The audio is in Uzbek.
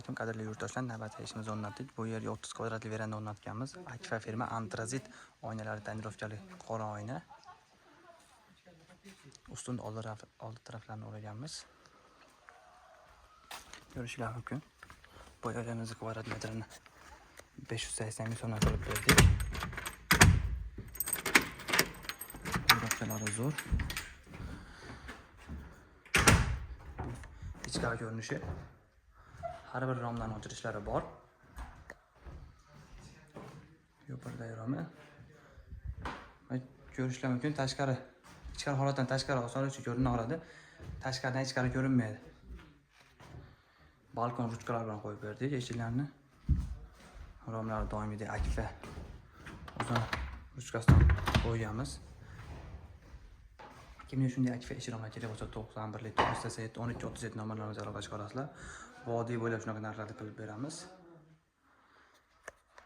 Alaykum, qadrli yurtdoshlar. Navbatdagi ishimizni o'rnatdik. Bu yerga 30 kvadratli veranda o'rnatganmiz. Akfa firma antrazit oynalari, tonirovkali qora oyna. Ustun oldi taraflarini o'raganmiz. Ko'rishinglar mumkin. Bu yerimizni kvadrat metrini 580 ming so'mdan qilib berdik. Tonirovkalari zo'r. Ichkari ko'rinishi. Har bir romdan ochilishlari bor. Yuqoridagi romi. Va ko'rishlar mumkin, tashqari, ichkari holatdan tashqari osonlikcha ko'rina oladi. Tashqaridan ichkari ko'rinmaydi. Balkon ruchkalar bilan qo'yib berdik eshiklarni. Romlar doimgidek Akfa o'zini ruchkasidan qo'yganmiz. Kimga shunday Akfa eshik romlar kerak bo'lsa, 91 lik 987 12 37 nomerlarimizga aloqa chiqarasizlar. Vodiy bo'ylab shunaqa narxlarda qilib beramiz.